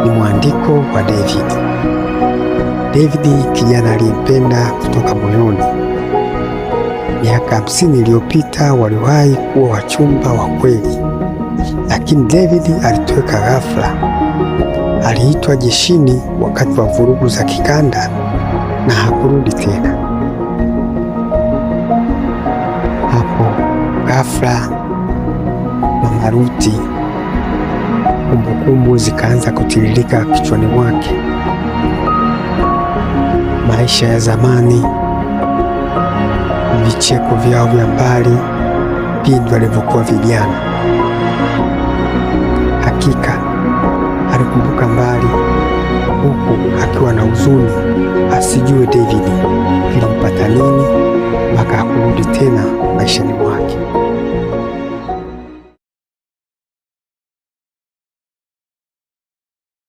Ni mwandiko wa David. David, kijana aliyempenda kutoka moyoni. Miaka 50 iliyopita waliwahi kuwa wachumba wa kweli, lakini David alitoweka ghafla. Aliitwa jeshini wakati wa vurugu za kikanda na hakurudi tena. Hapo ghafla, Mama Ruti, kumbukumbu zikaanza kutiririka kichwani mwake. Maisha ya zamani, vicheko vyao vya mbali pindi walivyokuwa vijana. Hakika alikumbuka mbali, huku akiwa na huzuni, asijue David kilimpata nini mpaka hakurudi tena maishani mwake.